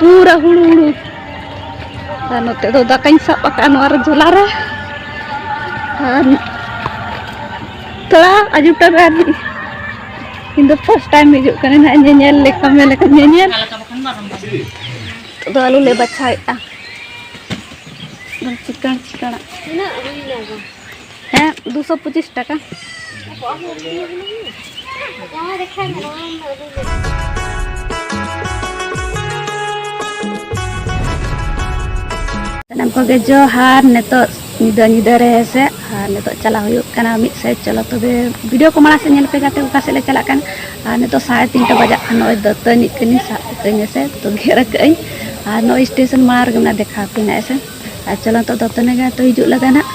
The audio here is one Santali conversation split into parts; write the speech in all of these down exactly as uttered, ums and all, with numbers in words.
ᱯᱩᱨᱟᱹ ᱦᱩᱲᱩ ᱦᱩᱲᱩ᱾ ᱟᱨ ᱱᱚᱛᱮ ᱫᱚ ᱫᱟᱠᱟᱧ ᱥᱟᱵ ᱟᱠᱟᱫᱼᱟ ᱱᱚᱣᱟ ᱨᱮ ᱡᱷᱚᱞᱟ ᱨᱮ᱾ ᱟᱨ ᱛᱷᱚᱲᱟ ᱟᱡᱩᱵ ᱴᱟᱭᱤᱯ ᱟᱨ ᱤᱧ ᱫᱚ first time ᱦᱤᱡᱩᱜ ᱠᱟᱱᱟ ᱱᱟᱦᱟᱜ ᱧᱮᱧᱮᱞ ᱞᱮᱠᱟ, ᱢᱮᱱ ᱞᱮᱠᱟ ᱧᱮᱧᱮᱞ᱾ ᱱᱤᱛᱚᱜ ᱫᱚ ᱟᱹᱞᱩ ᱞᱮ ᱵᱟᱪᱷᱟᱣᱮᱫᱼᱟ᱾ ᱮᱠᱫᱚᱢ ᱪᱤᱠᱟᱹᱬ ᱪᱤᱠᱟᱹᱬᱟᱜ᱾ ᱦᱮᱸ, ᱫᱩᱥᱚ ᱯᱚᱸᱪᱤᱥ ᱴᱟᱠᱟ᱾ ᱥᱟᱱᱟᱢ ᱠᱚᱜᱮ ᱡᱚᱦᱟᱨ᱾ ᱱᱤᱛᱚᱜ ᱧᱤᱫᱟᱹ, ᱧᱤᱫᱟᱹ ᱨᱮ ᱦᱮᱸ ᱥᱮ, ᱟᱨ ᱱᱤᱛᱚᱜ ᱪᱟᱞᱟᱜ ᱦᱩᱭᱩᱜ ᱠᱟᱱᱟ ᱢᱤᱫ ᱥᱮᱫ᱾ ᱪᱚᱞᱚ ᱛᱚᱵᱮ video ᱠᱚ ᱢᱟᱲᱟᱝ ᱥᱮᱫ ᱧᱮᱞ ᱯᱮ, ᱜᱟᱛᱮ ᱠᱚ ᱚᱠᱟ ᱥᱮᱫ ᱞᱮ ᱪᱟᱞᱟᱜ ᱠᱟᱱ᱾ ᱟᱨ ᱱᱤᱛᱚᱜ ᱥᱟᱲᱮ ᱛᱤᱱᱴᱟ ᱵᱟᱡᱟᱜ ᱠᱟᱱᱟ᱾ ᱱᱚᱜᱼᱚᱭ ᱫᱟᱹᱛᱟᱹᱱᱤᱜ ᱠᱟᱹᱱᱟᱹᱧ, ᱥᱟᱵ ᱠᱟᱹᱫᱟᱹᱧ ᱦᱮᱸ ᱥᱮ, ᱛᱚ ᱜᱮᱫ ᱟᱠᱟᱫᱟᱹᱧ᱾ ᱟᱨ ᱱᱚᱜᱼᱚᱭ ᱥᱴᱮᱥᱚᱱ ᱢᱟᱲᱟᱝ ᱨᱮᱜᱮ ᱢᱮᱱᱟᱜᱼᱟ, ᱫᱮᱠᱷᱟᱣ ᱟᱯᱮ ᱱᱟᱜ ᱦᱮᱸ ᱥᱮ᱾ ᱟᱨ ᱪᱚᱞᱚ ᱱᱤᱛᱚᱜ ᱫᱟᱹᱛᱟᱹᱱᱤ ᱜᱮ ᱛᱚ ᱦᱤᱡᱩᱜ ᱞᱟᱜᱟᱜ ᱱᱟᱜ᱾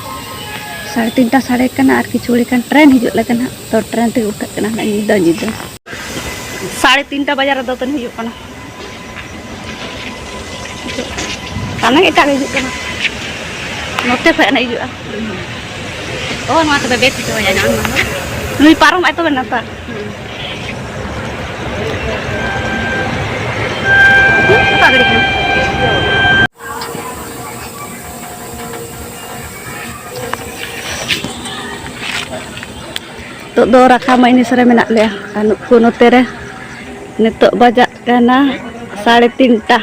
ᱥᱟᱲᱮ ᱛᱤᱱᱴᱟ ᱥᱟᱲᱮ ᱠᱟᱱᱟ, ᱟᱨ ᱠᱤᱪᱷᱩ ᱜᱷᱟᱹᱲᱤ ᱠᱷᱟᱱ ᱴᱨᱮᱱ ᱦᱤᱡᱩᱜ ᱞᱟᱜᱟᱜ ᱱᱟᱜ᱾ ᱛᱚ ᱴᱨᱮᱱ ᱛᱮᱜᱮ ᱩᱴᱷᱟᱹᱜ ᱠᱟᱱᱟ ᱱᱟᱜ ᱧᱤᱫᱟᱹ, ᱧᱤᱫᱟᱹ᱾ ᱥᱟᱲᱮ ᱛᱤᱱᱴᱟ ᱵᱟᱡᱟᱨ ᱨᱮ ᱫᱟᱹᱛᱟᱹᱱᱤ ᱦᱩᱭᱩᱜ ᱠᱟᱱᱟ᱾ ᱛᱟᱦᱞᱮ ᱮᱴᱟᱜ ᱨᱮ ᱦᱤᱡᱩᱜ ᱠᱟᱱᱟ, ᱱᱚᱛᱮ ᱠᱷᱚᱡ ᱦᱟᱱᱮ ᱦᱤᱡᱩᱜᱼᱟ᱾ ᱚ, ᱱᱚᱣᱟ ᱛᱚᱵᱮ ᱵᱮᱜᱽ ᱦᱚᱪᱚ ᱟᱭᱟ ᱱᱟᱝ ᱱᱚᱣᱟ᱾ ᱱᱩᱭ ᱯᱟᱨᱚᱢᱚᱜ ᱟᱭ ᱛᱚᱵᱮ ᱱᱟᱛᱟ᱾ ᱚᱠᱟ ᱜᱷᱟᱹᱲᱤ ᱠᱟᱱᱟ? ᱱᱤᱛᱚᱜ ᱫᱚ ᱨᱟᱠᱷᱟ ᱢᱟᱭᱱᱤᱥ ᱨᱮ ᱢᱮᱱᱟᱜ ᱞᱮᱭᱟ᱾ ᱟᱨ ᱱᱩᱠᱩ ᱱᱚᱛᱮ ᱨᱮ ᱱᱤᱛᱚᱜ ᱵᱟᱡᱟᱜ ᱠᱟᱱᱟ ᱥᱟᱲᱮ ᱛᱤᱱᱴᱟ᱾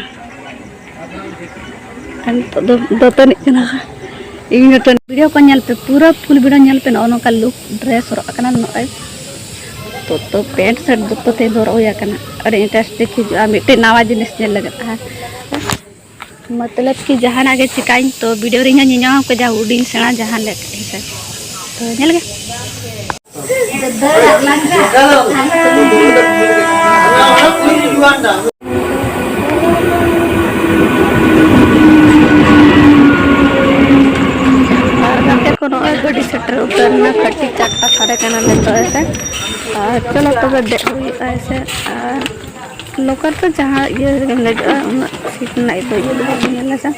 ᱟᱨ ᱱᱤᱛᱚᱜ ᱫᱚ ᱫᱟᱹᱛᱟᱹᱱᱤᱜ ᱠᱟᱱᱟ ᱠᱚ᱾ ᱤᱧ ᱫᱟᱹᱛᱟᱹᱱᱤ video ᱠᱚ ᱧᱮᱞ ᱯᱮ, ᱯᱩᱨᱟᱹ full video ᱧᱮᱞ ᱯᱮ᱾ ᱱᱚᱜᱼᱚ ᱱᱚᱝᱠᱟ look dress ᱦᱚᱨᱚᱜ ᱟᱠᱟᱱᱟ ᱱᱚᱜᱼᱚᱭ᱾ ᱛᱚ, ᱛᱚ pant shirt ᱫᱚᱛᱚ ᱛᱮ ᱫᱚ ᱦᱚᱨᱚᱜ ᱦᱩᱭ ᱟᱠᱟᱱᱟ᱾ ᱟᱹᱰᱤ interesting ᱦᱤᱡᱩᱜᱼᱟ ᱢᱤᱫᱴᱮᱱ ᱱᱟᱣᱟ ᱡᱤᱱᱤᱥ ᱧᱮᱞ ᱞᱟᱹᱜᱤᱫ᱾ ᱟᱨ ᱢᱚᱛᱞᱚᱵ ᱠᱤ ᱡᱟᱦᱟᱱᱟᱜ ᱜᱮ ᱪᱤᱠᱟᱹᱧ ᱛᱚ video ᱨᱮ ᱤᱧ ᱦᱚᱸ ᱧᱮᱧᱟᱢ ᱠᱚ, ᱡᱟ ᱦᱩᱰᱤᱧ ᱥᱮᱬᱟ ᱡᱟᱦᱟᱸ ᱞᱮᱠᱟ ᱦᱮᱸ ᱥᱮ᱾ ᱛᱚ ᱧᱮᱞ ᱜᱮ᱾ ᱟᱨ ᱜᱟᱛᱮ ᱠᱚ ᱱᱚᱜᱼᱚᱭ ᱜᱟᱹᱰᱤ ᱥᱮᱴᱮᱨ ᱩᱛᱟᱹᱨ ᱮᱱᱟ, ᱠᱟᱹᱴᱤᱡ ᱪᱟᱨᱴᱟ ᱥᱟᱰᱮ ᱠᱟᱱᱟ ᱱᱤᱛᱚᱜ ᱦᱮᱸ ᱥᱮ᱾ ᱟᱨ ᱪᱚᱞᱚ ᱛᱚᱵᱮ ᱫᱮᱡ ᱦᱩᱭᱩᱜᱼᱟ ᱦᱮᱸ ᱥᱮ᱾ ᱟᱨ local ᱛᱚ ᱡᱟᱦᱟᱸ ᱤᱭᱟᱹ ᱨᱮᱜᱮᱢ ᱫᱮᱡᱚᱜᱼᱟ, ᱩᱱᱟᱹᱜ seat ᱨᱮᱱᱟᱜ ᱤᱭᱟᱹ ᱫᱚ ᱤᱭᱟᱹ ᱫᱚ ᱵᱟᱹᱧ ᱧᱮᱞ ᱞᱮᱫᱟ᱾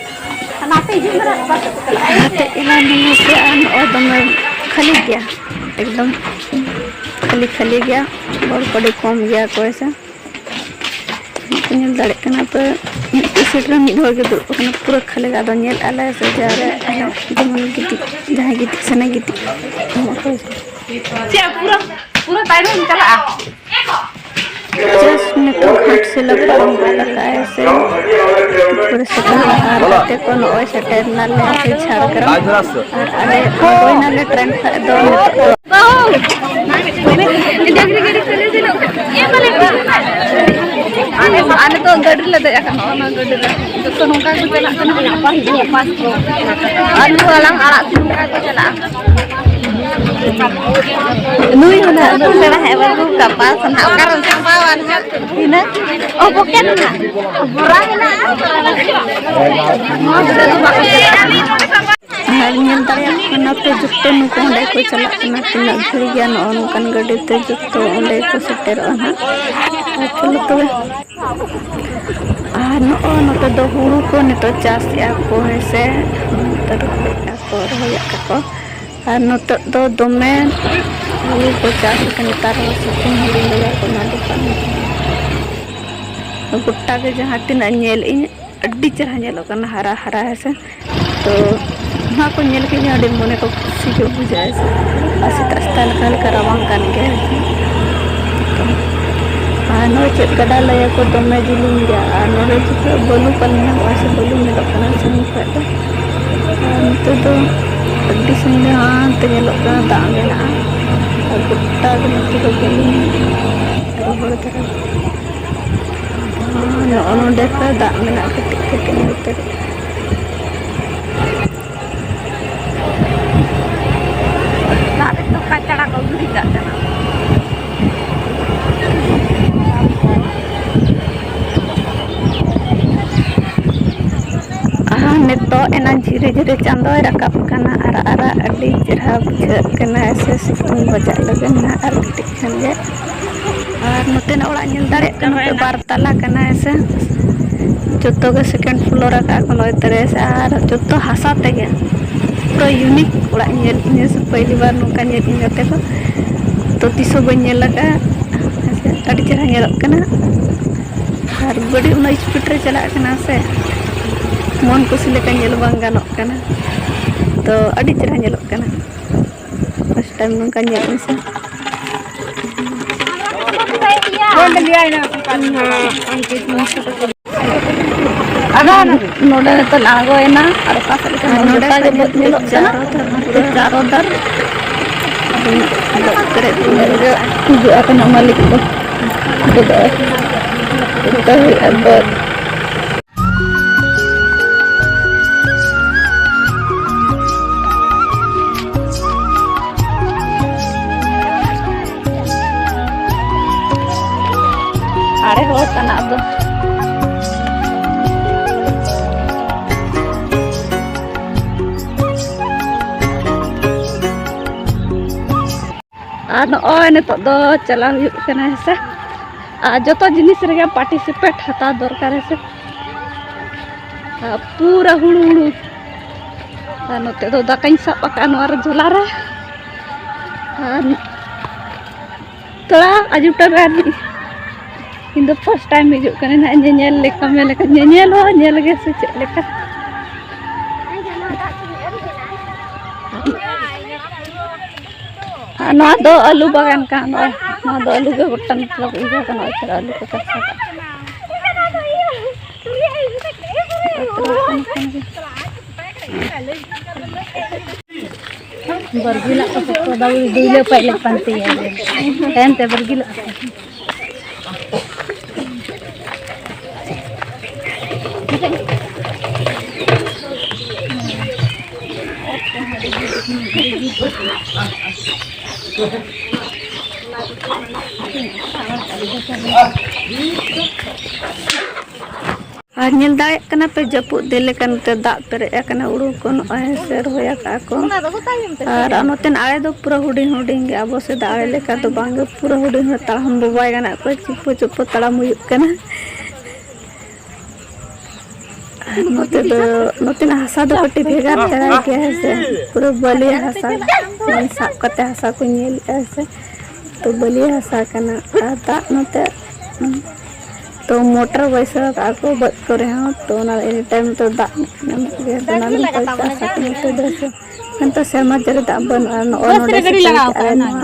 ᱦᱟᱛᱮᱡ ᱮᱱᱟ ᱱᱤᱭᱟᱹ ᱥᱮ ᱟᱨ ᱱᱚᱜᱼᱚᱭ ᱫᱚᱢᱮ ᱠᱷᱟᱹᱞᱤ ᱜᱮᱭᱟ, ᱮᱠᱫᱚᱢ ᱠᱷᱟᱹᱞᱤ ᱠᱷᱟᱹᱞᱤ ᱜᱮᱭᱟ, ᱦᱚᱲ ᱠᱚ ᱟᱹᱰᱤ ᱠᱚᱢ ᱜᱮᱭᱟ ᱠᱚ ᱦᱮᱸ ᱥᱮ᱾ ᱧᱮᱞ ᱫᱟᱲᱮᱭᱟᱜ ᱠᱟᱱᱟ ᱯᱮ, ᱢᱤᱫᱴᱮᱡ ᱥᱤᱴ ᱨᱮ ᱢᱤᱫ ᱦᱚᱲ ᱜᱮ ᱫᱩᱲᱩᱵ ᱟᱠᱟᱱᱟ, ᱯᱩᱨᱟᱹ ᱠᱷᱟᱹᱞᱤ ᱜᱮ᱾ ᱟᱫᱚ ᱧᱮᱞ ᱟᱞᱮ ᱥᱮ ᱡᱟᱦᱟᱸ ᱨᱮ ᱡᱮᱢᱚᱱ ᱜᱤᱛᱤᱡ, ᱡᱟᱦᱟᱸᱭ ᱜᱤᱛᱤᱡ ᱥᱟᱱᱟᱭ ᱜᱤᱛᱤᱡ᱾ ᱪᱮᱫ ᱯᱩᱨᱟᱹ, ᱯᱩᱨᱟᱹ ᱛᱟᱭᱱᱚᱢ ᱪᱟᱞᱟᱜᱼᱟ? Just ᱱᱤᱛᱚᱜ ᱜᱷᱟᱴᱥᱤᱞᱟᱹ ᱯᱟᱨᱚᱢ ᱜᱚᱫ ᱟᱠᱟᱫᱼᱟᱭ ᱥᱮ ᱯᱩᱨᱟᱹ ᱥᱮᱴᱮᱨ ᱟᱠᱟᱱ ᱜᱟᱛᱮ ᱠᱚ, ᱱᱚᱜᱼᱚᱭ ᱥᱮᱴᱮᱨ ᱮᱱᱟᱞᱮ ᱡᱷᱟᱲᱜᱨᱟᱢ᱾ ᱟᱨ ᱟᱞᱮ ᱟᱬᱜᱚᱭᱮᱱᱟᱞᱮ ᱴᱨᱮᱱ ᱠᱷᱚᱱ ᱫᱚ ᱱᱤᱛᱚᱜ ᱫᱚ ᱟᱨ ᱱᱤᱛᱚᱜ ᱜᱟᱹᱰᱤ ᱞᱮ ᱫᱮᱡ ᱟᱠᱟᱱᱟ, ᱚᱱᱟ ᱜᱟᱹᱰᱤ ᱨᱮ ᱡᱚᱛᱚ ᱱᱚᱝᱠᱟ ᱜᱮᱠᱚ ᱪᱟᱞᱟᱜ ᱠᱟᱱᱟ᱾ ᱟᱨ ᱱᱤᱛᱚᱜ ᱟᱞᱟᱝ ᱟᱲᱟᱜ ᱥᱮ ᱱᱚᱝᱠᱟ ᱜᱮᱠᱚ ᱪᱟᱞᱟᱜᱼᱟ᱾ ᱱᱩᱭ ᱦᱚᱸ ᱱᱟᱦᱟᱜ ᱱᱩᱭ ᱥᱮᱬᱟ ᱦᱮᱡ ᱵᱟᱹᱜᱩ ᱠᱟᱜ ᱯᱟᱥ ᱱᱟᱦᱟᱜ ᱚᱠᱟᱨᱮᱢ ᱪᱟᱯᱟᱣᱟ ᱱᱟᱦᱟᱜ? ᱦᱮᱱᱟᱜ? ᱚ, ᱯᱚᱠᱮᱴ ᱨᱮ ᱱᱟᱦᱟᱜ ᱵᱷᱚᱨᱟ ᱢᱮᱱᱟᱜᱼᱟ᱾ ᱟᱨ ᱧᱮᱞ ᱫᱟᱲᱮᱭᱟᱜ ᱠᱟᱱᱟ ᱯᱮ, ᱡᱚᱛᱚ ᱱᱩᱠᱩ ᱚᱸᱰᱮ ᱠᱚ ᱪᱟᱞᱟᱜ ᱠᱟᱱᱟ᱾ ᱛᱤᱱᱟᱹᱜ ᱵᱷᱤᱲ ᱜᱮᱭᱟ, ᱱᱚᱜᱼᱚ ᱱᱚᱝᱠᱟᱱ ᱜᱟᱹᱰᱤ ᱛᱮ ᱡᱚᱛᱚ ᱚᱸᱰᱮ ᱠᱚ ᱥᱮᱴᱮᱨᱚᱜᱼᱟ ᱱᱟᱦᱟᱜ᱾ ᱟᱨ ᱪᱚᱞᱚ ᱛᱚᱵᱮ, ᱟᱨ ᱱᱚᱜᱼᱚ ᱱᱚᱛᱮ ᱫᱚ ᱦᱩᱲᱩ ᱠᱚ ᱱᱤᱛᱚᱜ ᱪᱟᱥᱮᱜᱼᱟ ᱠᱚ, ᱦᱮᱸ ᱥᱮ? ᱱᱚᱛᱮ ᱨᱚᱦᱚᱭᱮᱜᱼᱟ ᱠᱚ, ᱨᱚᱦᱚᱭᱮᱜᱼᱟ ᱠᱚ᱾ ᱟᱨ ᱱᱤᱛᱚᱜ ᱫᱚ ᱫᱚᱢᱮ ᱦᱩᱲᱩ ᱠᱚ ᱪᱟᱥ ᱮᱫᱟ ᱱᱮᱛᱟᱨ ᱦᱚᱸ, ᱥᱤᱛᱩᱝ ᱦᱩᱲᱩ ᱞᱟᱹᱭᱟ ᱠᱚ ᱚᱱᱟ ᱫᱚ ᱠᱟᱱᱟ᱾ ᱜᱚᱴᱟ ᱜᱮ ᱡᱟᱦᱟᱸ ᱛᱤᱱᱟᱹᱜ ᱧᱮᱞ ᱤᱧ, ᱟᱹᱰᱤ ᱪᱮᱦᱨᱟ ᱧᱮᱞᱚᱜ ᱠᱟᱱᱟ, ᱦᱟᱨᱟ ᱦᱟᱨᱟ, ᱦᱮᱸ ᱥᱮ᱾ ᱛᱚ ᱱᱚᱣᱟ ᱠᱚ ᱧᱮᱞ ᱠᱮᱫ ᱟᱹᱰᱤ ᱢᱚᱱᱮ ᱠᱚ ᱠᱩᱥᱤ ᱜᱮ ᱵᱩᱡᱷᱟᱹᱜᱼᱟ, ᱦᱮᱸ ᱥᱮ᱾ ᱟᱨ ᱥᱮᱛᱟᱜ ᱥᱮᱛᱟᱜ ᱞᱮᱠᱟ ᱞᱮᱠᱟ ᱨᱟᱵᱟᱝ ᱠᱟᱱ ᱜᱮᱭᱟ, ᱦᱮᱸ ᱥᱮ᱾ ᱟᱨ ᱱᱚᱜᱼᱚᱭ ᱪᱮᱫ ᱜᱟᱰᱟ ᱞᱟᱹᱭᱟ ᱠᱚ ᱫᱚᱢᱮ ᱡᱤᱞᱤᱧ ᱜᱮᱭᱟ, ᱟᱨ ᱱᱚᱰᱮ ᱡᱚᱠᱷᱚᱱ ᱵᱟᱹᱞᱩ ᱯᱟᱞ ᱧᱟᱢᱚᱜᱼᱟ ᱥᱮ ᱵᱟᱹᱞᱩ ᱧᱮᱞᱚᱜ ᱠᱟᱱᱟ ᱥᱟᱺᱜᱤᱧ ᱠᱷᱚᱱ ᱫᱚ᱾ ᱟᱨ ᱱᱚᱛᱮ ᱫᱚ ᱟᱹᱰᱤ ᱥᱟᱺᱜᱤᱧ ᱨᱮ ᱦᱟᱱᱛᱮ ᱧᱮᱞᱚᱜ ᱠᱟᱱᱟ ᱫᱟᱜ ᱢᱮᱱᱟᱜᱼᱟ, ᱟᱨ ᱜᱚᱴᱟ ᱜᱮ ᱱᱚᱛᱮ ᱫᱚ ᱵᱟᱹᱞᱩ ᱨᱚᱦᱚᱲ ᱫᱷᱟᱨᱟ᱾ ᱱᱚᱜᱼᱚ ᱱᱚᱰᱮ ᱠᱚ ᱫᱟᱜ ᱢᱮᱱᱟᱜᱼᱟ ᱠᱟᱹᱴᱤᱡ ᱠᱟᱹᱴᱤᱡ ᱱᱚᱛᱮ ᱨᱮ᱾ ᱫᱟᱜ ᱨᱮᱫᱚ ᱠᱟᱪᱲᱟ ᱠᱚ ᱜᱤᱰᱤ ᱠᱟᱜ ᱠᱟᱱᱟ᱾ ᱟᱨ ᱱᱤᱛᱚᱜ ᱮᱱᱟᱝ ᱡᱷᱤᱨᱮ ᱡᱷᱤᱨᱮ ᱪᱟᱸᱫᱚᱭ ᱨᱟᱠᱟᱵ ᱠᱟᱱᱟ, ᱟᱨᱟᱜ ᱟᱨᱟᱜ ᱟᱹᱰᱤ ᱪᱮᱦᱨᱟ ᱵᱩᱡᱷᱟᱹᱜ ᱠᱟᱱᱟ, ᱥᱮ ᱥᱤᱛᱩᱝ ᱵᱟᱡᱟᱜ ᱞᱟᱹᱜᱤᱫ ᱱᱟᱦᱟᱜ ᱟᱨ ᱠᱟᱹᱴᱤᱡ ᱠᱷᱟᱱ ᱜᱮ᱾ ᱟᱨ ᱱᱚᱛᱮᱱᱟᱜ ᱚᱲᱟᱜ ᱧᱮᱞ ᱫᱟᱲᱮᱭᱟᱜ ᱠᱟᱱᱟ ᱯᱮ, ᱵᱟᱨ ᱛᱟᱞᱟ ᱠᱟᱱᱟ, ᱦᱮᱸ ᱥᱮ? ᱡᱚᱛᱚ ᱜᱮ second floor ᱟᱠᱟᱫ ᱠᱚ ᱱᱚᱜᱼᱚᱭ ᱛᱟᱨᱮ ᱥᱮ, ᱟᱨ ᱡᱚᱛᱚ ᱦᱟᱥᱟ ᱛᱮᱜᱮ᱾ ᱯᱩᱨᱟᱹ unique ᱚᱲᱟᱜ ᱧᱮᱞ ᱤᱧ ᱥᱮ ᱯᱟᱹᱦᱞᱤ ᱵᱟᱨ ᱱᱚᱝᱠᱟ ᱧᱮᱞ ᱤᱧ ᱜᱟᱛᱮ ᱠᱚ, ᱛᱚ ᱛᱤᱥ ᱦᱚᱸ ᱵᱟᱹᱧ ᱧᱮᱞ ᱟᱠᱟᱫᱼᱟ, ᱦᱮᱸ ᱥᱮ? ᱟᱹᱰᱤ ᱪᱮᱦᱨᱟ ᱧᱮᱞᱚᱜ ᱠᱟᱱᱟ᱾ ᱟᱨ ᱜᱟᱹᱰᱤ ᱩᱱᱟᱹᱜ ᱥᱯᱤᱰ ᱨᱮ ᱪᱟᱞᱟᱜ ᱠᱟᱱᱟ ᱥᱮ, ᱢᱚᱱ ᱠᱩᱥᱤ ᱞᱮᱠᱟ ᱧᱮᱞ ᱵᱟᱝ ᱜᱟᱱᱚᱜ ᱠᱟᱱᱟ᱾ ᱛᱚ ᱟᱹᱰᱤ ᱪᱮᱦᱨᱟ ᱧᱮᱞᱚᱜ ᱠᱟᱱᱟ᱾ ᱯᱷᱟᱥᱴ ᱴᱟᱭᱤᱢ ᱱᱚᱝᱠᱟ ᱧᱮᱞ ᱢᱮᱥᱮ᱾ ᱱᱚᱰᱮ ᱱᱤᱛᱚᱜ ᱞᱮ ᱟᱬᱜᱚᱭᱮᱱᱟ ᱟᱨ ᱚᱠᱟ ᱥᱮᱫ ᱞᱮᱠᱟ ᱟᱨ ᱱᱚᱰᱮ ᱜᱚᱴᱟ ᱜᱮ ᱠᱷᱚᱱ ᱵᱟᱹᱫᱽ ᱧᱮᱞᱚᱜ ᱠᱟᱱᱟ᱾ ᱪᱟᱨ ᱚᱫᱟᱨ ᱯᱩᱨᱟᱹ ᱪᱟᱨ ᱚᱫᱟᱨ᱾ ᱟᱫᱚ ᱵᱟᱹᱫᱽ ᱯᱮᱨᱮᱡ ᱯᱩᱨᱟᱹ ᱦᱤᱡᱩᱜ ᱟᱠᱟᱱᱟ ᱢᱟᱹᱞᱤᱠ ᱠᱚ᱾ ᱩᱱᱠᱩ ᱫᱚ ᱡᱚᱛᱚ ᱦᱩᱭᱩᱜᱼᱟ ᱵᱟᱹᱫᱽ᱾ ᱟᱲᱮ ᱦᱚᱲ ᱠᱟᱱᱟ ᱟᱫᱚ᱾ ᱟᱨ ᱱᱚᱜᱼᱚᱭ ᱱᱤᱛᱚᱜ ᱫᱚ ᱪᱟᱞᱟᱣ ᱦᱩᱭᱩᱜ ᱠᱟᱱᱟ, ᱦᱮᱸ ᱥᱮ᱾ ᱟᱨ ᱡᱚᱛᱚ ᱡᱤᱱᱤᱥ ᱨᱮᱜᱮ ᱯᱟᱨᱴᱤᱥᱤᱯᱮᱴ ᱦᱟᱛᱟᱣ ᱫᱚᱨᱠᱟᱨ, ᱦᱮᱸ ᱥᱮ᱾ ᱟᱨ ᱯᱩᱨᱟᱹ ᱦᱩᱲᱩ ᱦᱩᱲᱩ᱾ ᱟᱨ ᱱᱚᱛᱮ ᱫᱚ ᱫᱟᱠᱟᱧ ᱥᱟᱵ ᱟᱠᱟᱫᱼᱟ ᱱᱚᱣᱟ ᱨᱮ ᱡᱷᱚᱞᱟ ᱨᱮ᱾ ᱟᱨ ᱛᱷᱚᱲᱟ ᱟᱡᱩᱴᱟ ᱨᱮ ᱟᱨ ᱤᱧ ᱫᱚ ᱯᱷᱟᱥᱴ ᱴᱟᱭᱤᱢ ᱦᱤᱡᱩᱜ ᱠᱟᱱᱟ ᱱᱟᱦᱟᱜ ᱧᱮᱧᱮᱞ ᱞᱮᱠᱟ, ᱢᱮᱱ ᱞᱮᱠᱟ ᱧᱮᱧᱮᱞ ᱦᱚᱸ ᱧᱮᱞ ᱜᱮ ᱥᱮ ᱪᱮᱫ ᱞᱮᱠᱟ᱾ ᱟᱨ ᱱᱚᱣᱟ ᱫᱚ ᱟᱹᱞᱩ ᱵᱟᱜᱟᱱ ᱠᱟᱱᱟ, ᱱᱚᱜᱼᱚᱭ ᱱᱚᱣᱟ ᱫᱚ ᱟᱹᱞᱩ ᱜᱮ ᱜᱚᱴᱟ ᱢᱚᱛᱞᱚᱵ ᱤᱭᱟᱹ ᱠᱟᱱᱟ, ᱱᱚᱜᱼᱚᱭ ᱛᱚᱨᱟ ᱟᱹᱞᱩ ᱠᱚ ᱪᱟᱥ ᱟᱠᱟᱫ᱾ ᱵᱟᱨᱜᱤᱞᱟᱜ ᱠᱚ ᱥᱚᱠᱛᱚ ᱫᱟᱜ ᱫᱩᱭᱞᱟᱹ ᱯᱟᱭ ᱞᱮᱠ ᱯᱟᱱᱛᱮᱭᱟ᱾ ᱛᱟᱭᱚᱢ ᱛᱮ ᱵᱟᱨᱜᱤᱞᱟᱜ ᱠᱚ᱾ ᱟᱨ ᱧᱮᱞ ᱫᱟᱲᱮᱭᱟᱜ ᱠᱟᱱᱟ ᱯᱮ, ᱡᱟᱹᱯᱩᱫ ᱫᱤᱱ ᱞᱮᱠᱟ ᱱᱚᱛᱮ ᱫᱟᱜ ᱯᱮᱨᱮᱡ ᱟᱠᱟᱱᱟ᱾ ᱦᱩᱲᱩ ᱠᱚ ᱱᱚᱜᱼᱚᱭ ᱥᱮ ᱨᱚᱦᱚᱭ ᱟᱠᱟᱫᱼᱟ ᱠᱚ᱾ ᱟᱨ ᱱᱚᱛᱮᱱ ᱟᱲᱮ ᱫᱚ ᱯᱩᱨᱟᱹ ᱦᱩᱰᱤᱧ ᱦᱩᱰᱤᱧ ᱜᱮ᱾ ᱟᱵᱚ ᱥᱮᱫ ᱟᱲᱮ ᱞᱮᱠᱟ ᱫᱚ ᱵᱟᱝ ᱜᱮ, ᱯᱩᱨᱟᱹ ᱦᱩᱰᱤᱧ ᱦᱚᱲ ᱛᱟᱲᱟᱢ ᱦᱚᱸ ᱵᱟᱭ ᱜᱟᱱᱚᱜ ᱠᱟᱱᱟ, ᱪᱩᱯᱯᱩ ᱪᱩᱯᱯᱩ ᱛᱟᱲᱟᱢ ᱦᱩᱭᱩᱜ ᱠᱟᱱᱟ᱾ ᱟᱨ ᱱᱚᱛᱮ ᱫᱚ, ᱱᱚᱛᱮᱱᱟᱜ ᱦᱟᱥᱟ ᱫᱚ ᱠᱟᱹᱴᱤᱡ ᱵᱷᱮᱜᱟᱨ ᱫᱷᱟᱨᱟ ᱜᱮᱭᱟ, ᱦᱮᱸ ᱥᱮ᱾ ᱯᱩᱨᱟᱹ ᱵᱟᱹᱞᱤ ᱦᱟᱥᱟ, ᱥᱟᱵ ᱠᱟᱛᱮ ᱦᱟᱥᱟ ᱠᱚ ᱧᱮᱞᱮᱫᱼᱟ, ᱦᱮᱸ ᱥᱮ᱾ ᱛᱚ ᱵᱟᱹᱞᱤ ᱦᱟᱥᱟ ᱠᱟᱱᱟ᱾ ᱟᱨ ᱫᱟᱜ ᱱᱚᱛᱮ ᱛᱚ ᱢᱚᱴᱚᱨ ᱵᱟᱹᱭᱥᱟᱹᱣ ᱠᱟᱜᱼᱟ ᱠᱚ ᱵᱟᱹᱫᱽ ᱠᱚᱨᱮ ᱦᱚᱸ, ᱛᱚ ᱚᱱᱟ ᱮᱱᱤ ᱴᱟᱭᱤᱢ ᱛᱚ ᱫᱟᱜ ᱧᱟᱢᱚᱜ ᱜᱮᱭᱟ, ᱛᱚ ᱚᱱᱟ ᱞᱟᱹᱜᱤᱫ ᱛᱮ ᱪᱟᱥ ᱟᱠᱚ ᱱᱚᱛᱮ ᱫᱚ᱾ ᱢᱮᱱᱛᱮ ᱥᱮᱨᱢᱟ ᱡᱟᱹᱲᱤ ᱫᱟᱜ ᱵᱟᱹᱱᱩᱜᱼᱟ, ᱱᱚᱜᱼᱚᱭ ᱱᱚᱰᱮ ᱥᱤᱛᱩᱝ ᱠᱮᱜᱼᱟᱭ ᱱᱚᱣᱟ᱾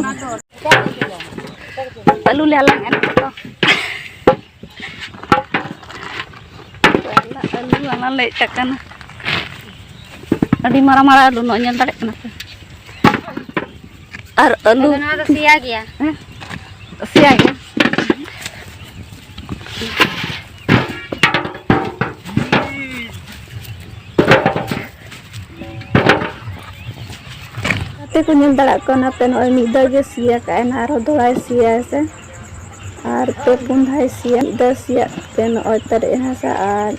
ᱟᱹᱞᱩ ᱞᱮ ᱦᱟᱞᱟᱝ ᱮᱫ ᱱᱤᱛᱚᱜ ᱫᱚ᱾ ᱟᱹᱞᱩ ᱦᱟᱞᱟᱝ ᱞᱮ ᱦᱮᱡ ᱟᱠᱟᱱᱟ᱾ ᱟᱹᱰᱤ ᱢᱟᱨᱟᱝ ᱢᱟᱨᱟᱝ ᱟᱹᱞᱩ ᱱᱚᱜᱼᱚᱭ ᱧᱮᱞ ᱫᱟᱲᱮᱭᱟᱜ ᱠᱟᱱᱟ ᱯᱮ᱾ ᱟᱨ ᱟᱹᱞᱩ ᱟᱫᱚ ᱱᱚᱣᱟ ᱫᱚ ᱥᱮᱭᱟ ᱜᱮᱭᱟ᱾ ᱦᱮᱸ? ᱥᱮᱭᱟ ᱜᱮ᱾ ᱜᱟᱛᱮ ᱠᱚ ᱧᱮᱞ ᱫᱟᱲᱮᱭᱟᱜ ᱠᱟᱱᱟ ᱯᱮ, ᱱᱚᱜᱼᱚᱭ ᱢᱤᱫ ᱫᱷᱟᱣ ᱜᱮ ᱥᱤᱭᱟ ᱠᱟᱜᱼᱟᱭ, ᱟᱨᱦᱚᱸ ᱫᱚᱦᱲᱟᱭ ᱥᱤᱭᱟ ᱥᱮ᱾ ᱟᱨ ᱯᱮ ᱯᱩᱱ ᱫᱷᱟᱣ ᱥᱤᱭᱟ, ᱢᱤᱫ ᱫᱷᱟᱣ ᱥᱤᱭᱟᱜ ᱛᱮ ᱱᱚᱜᱼᱚᱭ ᱯᱮᱨᱮᱡ ᱮᱱᱟ ᱥᱮ, ᱟᱨ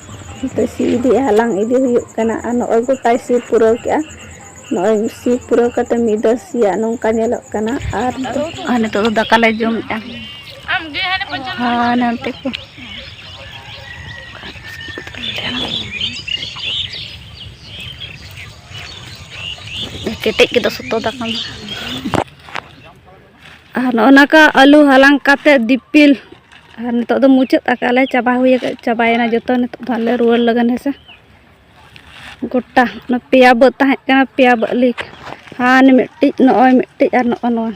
ᱱᱤᱛᱚᱜ ᱥᱤ ᱤᱫᱤᱭᱮᱫ, ᱦᱟᱞᱟᱝ ᱤᱫᱤ ᱦᱩᱭᱩᱜ ᱠᱟᱱᱟ᱾ ᱟᱨ ᱱᱚᱜᱼᱚᱭ ᱜᱚᱴᱟᱭ ᱥᱤ ᱯᱩᱨᱟᱹᱣ ᱠᱮᱜᱼᱟ᱾ ᱱᱚᱜᱼᱚᱭ ᱥᱤ ᱯᱩᱨᱟᱹᱣ ᱠᱟᱛᱮ ᱢᱤᱫ ᱫᱷᱟᱣ ᱥᱤᱭᱟᱜ ᱱᱚᱝᱠᱟ ᱧᱮᱞᱚᱜ ᱠᱟᱱᱟ᱾ ᱟᱨ ᱟᱨ ᱱᱤᱛᱚᱜ ᱫᱚ ᱫᱟᱠᱟ ᱞᱮ ᱡᱚᱢᱮᱫᱼᱟ᱾ ᱦᱟᱱᱮ ᱦᱟᱱᱛᱮ ᱠᱚ ᱠᱮᱴᱮᱡ ᱜᱮᱫᱚ ᱥᱚᱛᱚ ᱫᱟᱠᱟ ᱢᱟ᱾ ᱟᱨ ᱱᱚᱜᱼᱚ ᱱᱚᱝᱠᱟ ᱟᱹᱞᱩ ᱦᱟᱞᱟᱝ ᱠᱟᱛᱮ ᱫᱤᱯᱤᱞ, ᱟᱨ ᱱᱤᱛᱚᱜ ᱫᱚ ᱢᱩᱪᱟᱹᱫ ᱟᱠᱟᱫ ᱞᱮ, ᱪᱟᱵᱟ ᱦᱩᱭ ᱟᱠᱟᱫ, ᱪᱟᱵᱟᱭᱮᱱᱟ ᱡᱚᱛᱚ᱾ ᱱᱤᱛᱚᱜ ᱫᱚ ᱦᱟᱸᱜ ᱞᱮ ᱨᱩᱣᱟᱹᱲ ᱞᱟᱹᱜᱤᱫ ᱦᱮᱸ ᱥᱮ᱾ ᱜᱚᱴᱟ ᱚᱱᱟ ᱯᱮᱭᱟ ᱵᱟᱹᱫᱽ ᱛᱟᱦᱮᱸ ᱠᱟᱱᱟ, ᱯᱮᱭᱟ ᱵᱟᱹᱫᱽ ᱞᱤᱠ, ᱦᱟᱱᱮ ᱢᱤᱫᱴᱤᱡ, ᱱᱚᱜᱼᱚᱭ ᱢᱤᱫᱴᱤᱡ, ᱟᱨ ᱱᱚᱜᱼᱚ ᱱᱚᱣᱟ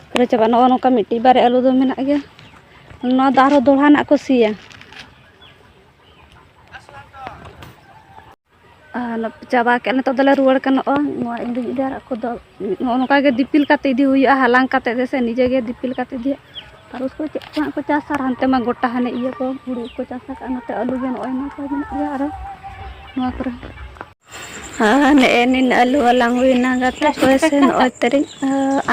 ᱯᱩᱨᱟᱹ ᱪᱟᱵᱟ᱾ ᱱᱚᱜᱼᱚ ᱱᱚᱝᱠᱟ ᱢᱤᱫᱴᱤᱡ ᱵᱟᱨᱭᱟ ᱟᱹᱞᱩ ᱫᱚ ᱢᱮᱱᱟᱜ ᱜᱮᱭᱟ᱾ ᱱᱚᱣᱟ ᱫᱚ ᱟᱨᱦᱚᱸ ᱫᱚᱦᱲᱟ ᱱᱟᱜ ᱠᱚ ᱥᱤᱭᱟ᱾ ᱟᱨ ᱪᱟᱵᱟ ᱠᱮᱫ, ᱱᱤᱛᱚᱜ ᱫᱚᱞᱮ ᱨᱩᱣᱟᱹᱲ ᱠᱟᱱᱟ᱾ ᱱᱚᱜᱼᱚᱭ ᱱᱚᱣᱟ ᱤᱧ ᱞᱟᱹᱜᱤᱫ ᱫᱚ, ᱟᱨ ᱟᱠᱚ ᱫᱚ ᱱᱚᱜᱼᱚ ᱱᱚᱝᱠᱟ ᱜᱮ ᱫᱤᱯᱤᱞ ᱠᱟᱛᱮ ᱤᱫᱤ ᱦᱩᱭᱩᱜᱼᱟ, ᱦᱟᱞᱟᱝ ᱠᱟᱛᱮ ᱜᱮ ᱥᱮ, ᱱᱤᱡᱮ ᱜᱮ ᱫᱤᱯᱤᱞ ᱠᱟᱛᱮ ᱤᱫᱤ ᱦᱩᱭᱩᱜᱼᱟ᱾ ᱟᱨ ᱩᱥᱠᱩ ᱪᱮᱫ ᱠᱚ ᱦᱟᱸᱜ ᱠᱚ ᱪᱟᱥᱟ, ᱟᱨ ᱦᱟᱱᱛᱮ ᱢᱟ ᱜᱚᱴᱟ ᱦᱟᱱᱮ ᱤᱭᱟᱹ ᱠᱚ, ᱦᱩᱲᱩ ᱠᱚ ᱪᱟᱥ ᱟᱠᱟᱫᱼᱟ, ᱱᱚᱛᱮ ᱟᱹᱞᱩ ᱜᱮ ᱱᱚᱜᱼᱚᱭ ᱱᱚᱣᱟ ᱠᱚᱨᱮ ᱢᱮᱱᱟᱜ ᱜᱮᱭᱟ᱾ ᱟᱨᱚ ᱱᱚᱣᱟ ᱠᱚᱨᱮ ᱟᱨ ᱱᱮᱜᱼᱮ ᱱᱤᱱ ᱟᱹᱞᱩ ᱦᱟᱞᱟᱝ ᱦᱩᱭᱱᱟ ᱜᱟᱛᱮ ᱠᱚ ᱥᱮ, ᱱᱚᱜᱼᱚᱭ ᱛᱟᱹᱨᱤᱧ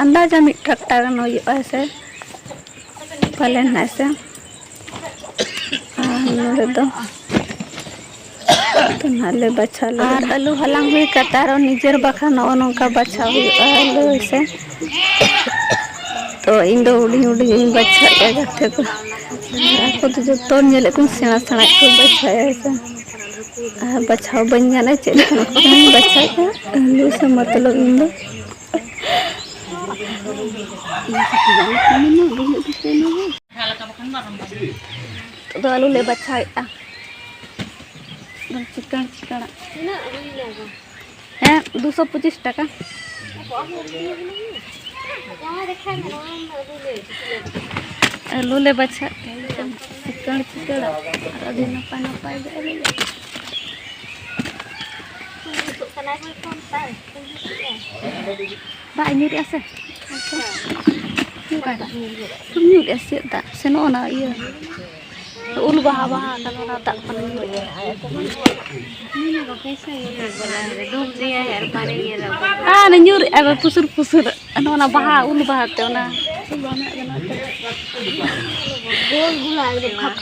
ᱟᱱᱫᱟᱡᱟ ᱢᱤᱫ ᱴᱨᱟᱠᱴᱟᱨ ᱜᱟᱱ ᱦᱩᱭᱩᱜᱼᱟ ᱥᱮ, ᱯᱟᱞᱮᱱ ᱦᱟᱸᱜ ᱥᱮ᱾ ᱟᱨ ᱱᱚᱰᱮ ᱫᱚ ᱛᱚ ᱱᱟᱦᱟᱜ ᱞᱮ ᱵᱟᱪᱷᱟᱣ ᱞᱮᱜᱮ᱾ ᱟᱨ ᱟᱹᱞᱩ ᱦᱟᱞᱟᱝ ᱦᱩᱭ ᱠᱟᱛᱮ ᱟᱨᱚ ᱱᱤᱡᱮᱨ ᱵᱟᱠᱷᱨᱟ ᱱᱚᱜᱼᱚ ᱱᱚᱝᱠᱟ ᱵᱟᱪᱷᱟᱣ ᱦᱩᱭᱩᱜᱼᱟ ᱟᱹᱞᱩ ᱦᱮᱸ ᱥᱮ᱾ ᱛᱚ ᱤᱧ ᱫᱚ ᱦᱩᱰᱤᱧ ᱦᱩᱰᱤᱧ ᱤᱧ ᱵᱟᱪᱷᱟᱣᱮᱫᱼᱟ ᱜᱟᱛᱮ ᱠᱚ᱾ ᱟᱠᱚ ᱫᱚ ᱡᱚᱛᱚ ᱧᱮᱞᱮᱫ ᱠᱚᱧ ᱥᱮᱬᱟ ᱥᱮᱬᱟ ᱠᱚ ᱵᱟᱪᱷᱟᱣᱮᱫᱼᱟ ᱦᱮᱸ ᱥᱮ᱾ ᱟᱨ ᱵᱟᱪᱷᱟᱣ ᱵᱟᱹᱧ ᱜᱟᱱᱟ, ᱪᱮᱫ ᱞᱮᱠᱟᱱᱟᱜ ᱠᱚᱧ ᱵᱟᱪᱷᱟᱣᱮᱫᱼᱟ, ᱟᱹᱞᱩ ᱥᱮ ᱢᱚᱛᱞᱚᱵ ᱤᱧ ᱫᱚ᱾ ᱡᱟᱦᱟᱸ ᱞᱮᱠᱟ ᱵᱟᱠᱷᱟᱱ ᱵᱟᱨᱚᱱ ᱵᱟᱝ᱾ ᱱᱤᱛᱚᱜ ᱫᱚ ᱟᱹᱞᱩ ᱞᱮ ᱵᱟᱪᱷᱟᱣᱮᱫᱼᱟ᱾ ᱮᱠᱫᱚᱢ ᱪᱤᱠᱟᱹᱬ ᱪᱤᱠᱟᱹᱬᱟᱜ᱾ ᱛᱤᱱᱟᱹᱜ ᱦᱩᱭᱱᱟ ᱜᱚ? ᱦᱮᱸ, ᱫᱩᱥᱚ ᱯᱚᱸᱪᱤᱥ ᱴᱟᱠᱟ᱾ ᱟᱵᱚ ᱟᱹᱞᱩ ᱟᱹᱠᱷᱨᱤᱧ ᱦᱩᱭᱱᱟ᱾ ᱡᱟᱶᱟᱭ ᱫᱮᱠᱷᱟᱣ ᱢᱮ, ᱱᱚᱣᱟ ᱨᱮᱱᱟᱜ ᱟᱹᱞᱩ ᱞᱮ ᱪᱤᱠᱟᱹ ᱞᱮᱫᱟ᱾ ᱟᱹᱞᱩ ᱞᱮ ᱵᱟᱪᱷᱟᱣᱮᱫ ᱛᱟᱦᱮᱸ, ᱮᱠᱫᱚᱢ ᱪᱤᱠᱟᱹᱬ ᱪᱤᱠᱟᱹᱬᱟᱜ᱾ ᱟᱨ ᱟᱹᱰᱤ ᱱᱟᱯᱟᱭ ᱱᱟᱯᱟᱭ ᱜᱮ ᱟᱹᱞᱩ᱾ ᱫᱟᱜ ᱧᱩᱨᱮᱜᱼᱟ ᱥᱮ? ᱧᱩᱨᱮᱜᱼᱟ ᱥᱮ ᱪᱮᱫ ᱫᱟᱜ? ᱥᱮ ᱱᱚᱜᱼᱚ ᱱᱟ ᱤᱭᱟᱹ? ᱩᱞ ᱵᱟᱦᱟ, ᱵᱟᱦᱟ ᱠᱟᱱᱟ, ᱚᱱᱟ ᱫᱟᱜ ᱠᱷᱚᱱ ᱧᱩᱨᱮᱜᱼᱟ᱾ ᱟᱨ ᱧᱩᱨᱮᱜᱼᱟ ᱯᱩᱥᱩᱨ ᱯᱩᱥᱩᱨ᱾ ᱱᱚᱜᱼᱚ ᱱᱟ ᱵᱟᱦᱟ, ᱩᱞ ᱵᱟᱦᱟ ᱛᱮ ᱚᱱᱟ᱾ ᱩᱞ ᱵᱟᱦᱟ ᱢᱮᱱᱟᱜ ᱠᱟᱱᱟ ᱛᱚ᱾ ᱜᱳᱞ ᱜᱳᱞ ᱟᱨ ᱵᱷᱟᱵᱽ